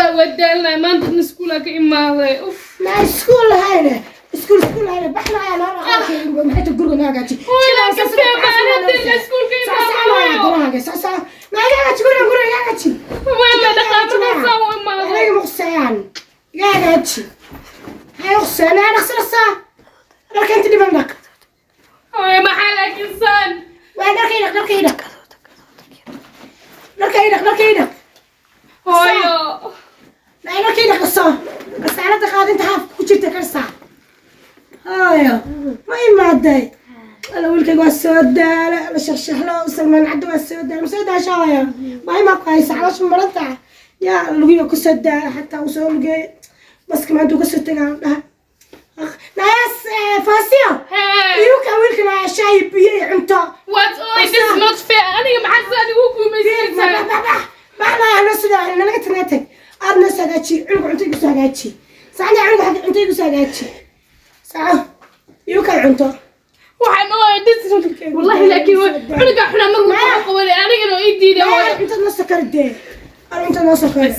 Wallahi waa daalnay maanta, dhan iskuulaa ka imaaday. Uf. Ma iskuul lahayne, iskuul iskuul lahayne, baxna ayaa noo dhaqaaqay. Maxay ta guriga noo hagaaji? Hooyo, laakiin see baan hadda iskuulka imaaday. Hooyo. Ma hagaaji guriga, guriga hagaaji. Waa la dhaqaa markaasaa u imaaday. Aniga muqsayaan iga hagaaji. Maxay uqsayaan? Dhaqso, dhaqsa, dharka inta dhiman dhaq. Hooyo, maxaa laakiin saan? Waa dharka i dhaq, dharka i dhaq, dharka i dhaq, dharka i dhaq. Hooyo. Naa dharka i dhaq, dhaqso. Qasaalada qaadinta haafka ku jirta karsaa. Hooyo, ma imaaday? Alla, wiilkayga waa soo daala. Alla, shaxshaxlo Salmaan Cadda waa soo daala. Ma soo daasha, hooyo? Baahi maa ku haysa? Caloosha maranta yaa lugiga ku soo daala, xataa uu soo lugeeyo baska maanta uu ka soo tagaa dhaha. Naas Faasiyo. Hey. Iyuka wiilka naa shaay, biyo iyo cunto. What? Oh, this is not fair. Aniga maxaa saan igu guumaysanaysaa? Baxnaa noo soo nalaga tagnaa. Tag aad noo soo hagaaji cunuga, cunto igu soo hagaaji. Saacna cunuga xagga cunto igu soo hagaaji. Saaco iyuka cunto. Waxaan oo this is wallahi, laakiin cunuga xunaa mar walba qabanay, anigana oo ii diiday, hooyo. Cunto noo soo kari dee, cunto noo soo kari.